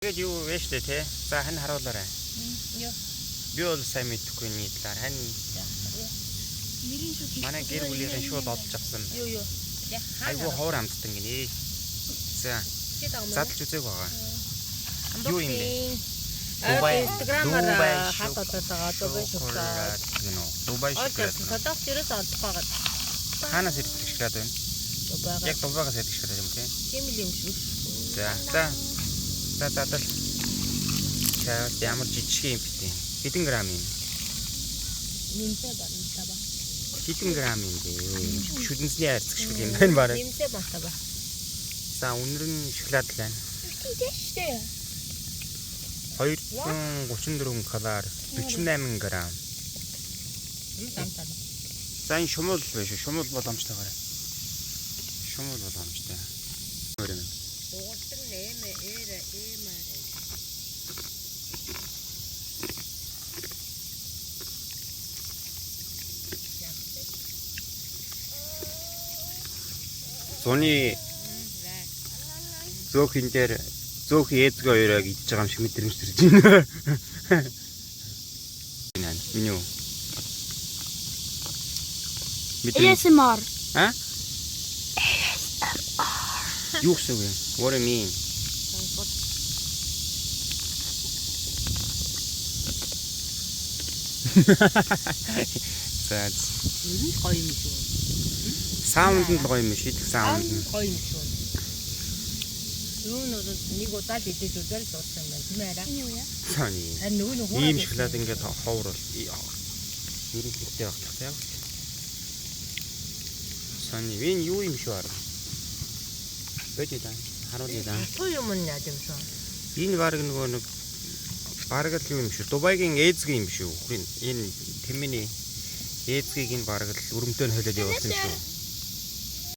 Тэгээд юу вэ штэ те. За хань харуулаарай. Юу. Би бол сайн мэдэхгүй энэ талаар. Хань Нэрийн шууд манай гэр бүлийнхэн шууд олж авсан. Юу юу. Яг Айгуу ховор амтдан гинэ. За задлж үзег байгаа. Юу юм бэ? Дубай Instagram-аар Дубай хат одоод байгаа. Дубай шоколад. гинэ. Дубай Олж шоколад. авсан. Солонгос ерөөсөө олдохгүй байгаа. Хаанаас ирдэг шоколад вэ? Дубайгаа. Яг Дубайгаас ирдэг шоколад юм те. Тийм л юм шүү. За за. За задал. Чаавал ямар жижиг юм бэ? Хэдэн грамм юм? Нэмсэ байна ба. Хэдэн грамм юм бэ? Шүдэнсний хайрцаг шиг юм байна бараг. Нэмсэ байна ба. За үнэр нь шоколад л байна. Тийм штэ. 234 калори, 48 грамм. Там там. За энэ шумуул биш үү? Шумуул боломжтой гараа. Шумуул боломжтой. Өөр юм. Угуулдаг нэм ээр эмээр. Зуны зөөхөн дээр зөөх ээзгээ хоёрыг идж байгаа юм шиг мэдрэмж төрж байна. Энэ миний юу? Мэдрэмж ASMR. А? Юу гэсэн үг юм? What do you mean? За Ер нь гоё юм шүү. саунд нь л гоё юм шиг саунд нь. Гоё юм шүү. Юу нь бол нэг удаа л идэж үзэл дууссан юм байна. Тийм ээ арай. Энэ юу яа? Сони. Харин нөгөө нь Ийм шоколад ингээд ховор бол ерөнхийдөө байх хэрэгтэй яг. Сони энэ юу юм шүү арга. Бэдэ да. Харуулъя да. Туу юм нь яаж юм шүү. Энэ баг нөгөө нэг бараг л юу юм шүү. Дубайгийн ээзгүй юм шүү. Энэ тэмээний ээзгийг энэ бараг л өрөмтөө нь хойлоод явуулсан юм шүү.